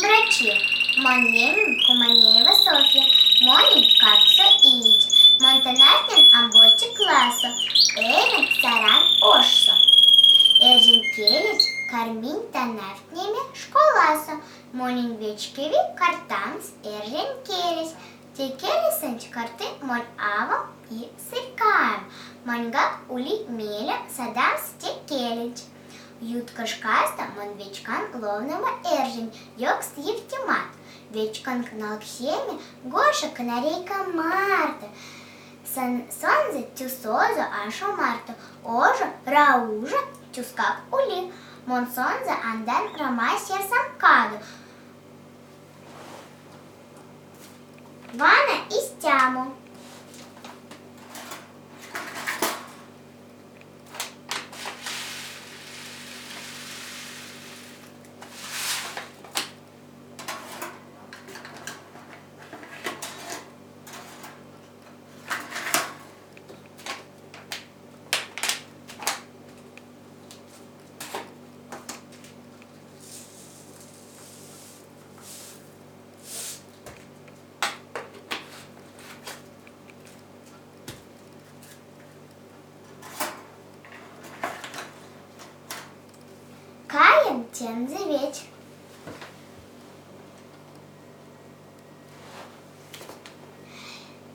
Шумбрачи! Монь лемем Куманеева Софья. Монень кавксо иеть. Мон тонавтнян омбоце классо, эрян Саран ошсо. Эрзянь келесь карминь тонавтнеме школасо. Монень вечкеви кортамс эрзянь келесь. Те келесэнть корты монь авам и сырькаем. Моньгак ули мелем содамс те келенть. Ютко шкасто мон вечкан ловномо эрзянь ёвкст-евтнемат. Вечкан налксеме Гоша канарейка марто. Сонзэ тюсозо ашо марто, ожо, раужо тюскак ули. Мон сонзэ андан рамась ярсамкадо. Вана истямо. Каинь тензэ ведь.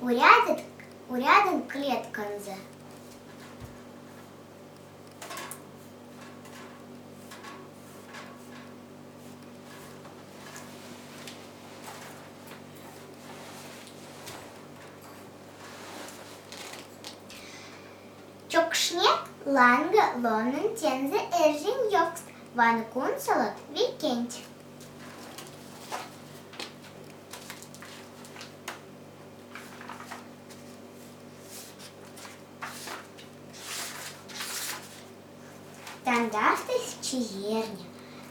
Урядыть, урядынк клетканзо. Чокшне ланга ловнынь тензэ эрзянь ёвкст, ваны кунсолот вейкенть. Тандавтызь чеерне.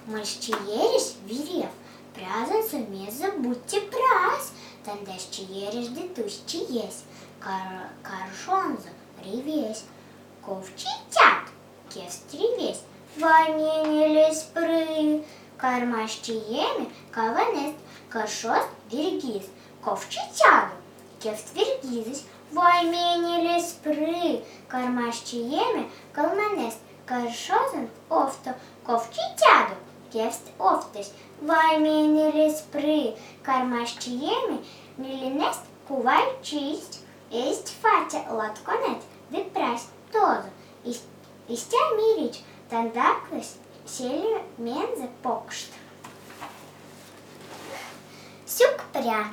Мольсь чеересь вирев, прязонзо мезе-бути прась. Тандась чеересь ды тусь чиезь. Каршонзо ривезь. Ков читят? Кевкстсь ривезь. Вай, менелесь пры! Кармась чиеме кавонест, каршост верьгиз. Ков читядо? Кевкстсь верьгизэсь. Вай, менелесь пры! Кармась чиеме колмонест, каршозонк овто. Ков читядо? Кевкстсь овтось. Вай, менелесь пры! Кармась чиеме ниленест кувать чийсть, эзть фатя латконеть ды прась тозо. Истя мерить, тандавкшность сельмензэ покшт. Сюкпря!